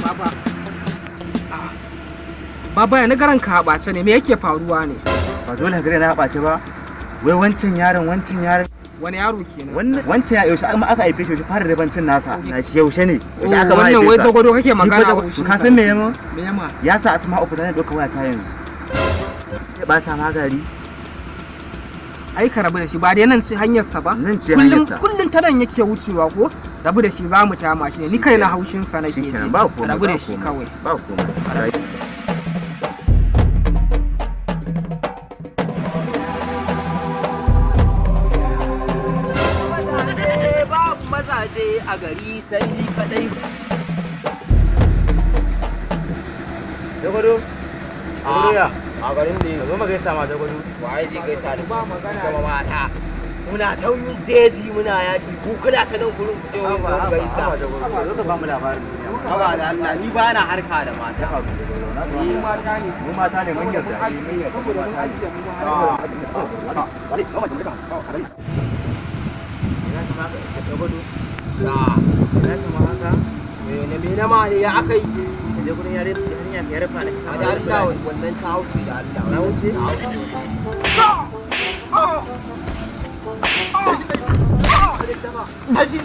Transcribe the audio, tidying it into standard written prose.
Baba. Ah. Baba, ya garan ka ɓace ne, me yake faruwa ne? Ba dole gare na ɓace ba. Wai wancan yaron, wancan yaron. Wani yaro kenan? Wannan wancan ya yaushe aka haife shi, yaushe fara rabancin nasa? Na shi yaushe ne? Yaushe aka Oh, wannan haife wai sa? Zagwado kake Shi fa magana Zagwado. ko shi Ka san me yamma? Me yamma? Ya sa Asma'u fita ne ɗauka waya ta yanzu. Ya ɓata ma gari. Ai ka rabu da shi, ba dai nan ce hanyarsa ba. Nan ce Kullum hanyarsa. kullum ta nan yake wucewa ko? Rabu da shi, za mu kama shi ne. Ni kai na haushin sa nake ji. Shikenan, ba komai. Rabu da Ba shi komai. kawai. Ba komai. Mazaje, babu mazaje a gari sai ni kadai. Jagwado. Jagwado ya. A garin ne. Ka zo mu gaisa ma, Jagwado. Waye zai gaisa da Ba magana. Zama mata. Muna can jeji muna yaki, ku kuna ta nan gurin ku je wani Haba, mu haba, gaisa. haba, Jagwado. Zo ka ba mu labarin duniya. Haba da Allah, ni ba na harka da mata. Ya haƙuri, Jagwado. Na Mu mata ne. Mu mata ne, mun yarda. Eh, mun yarda. Saboda mun Mata ne. ajiye mu Ah. Ina kama haka, Jagwado. Na Ina kama haka. me na me na ma ne ya aka yi? Ka je gurin yarinya mai rufa na A da Allah, wannan ta wuce da Allah. Ta wuce? Ta wuce. Tashi.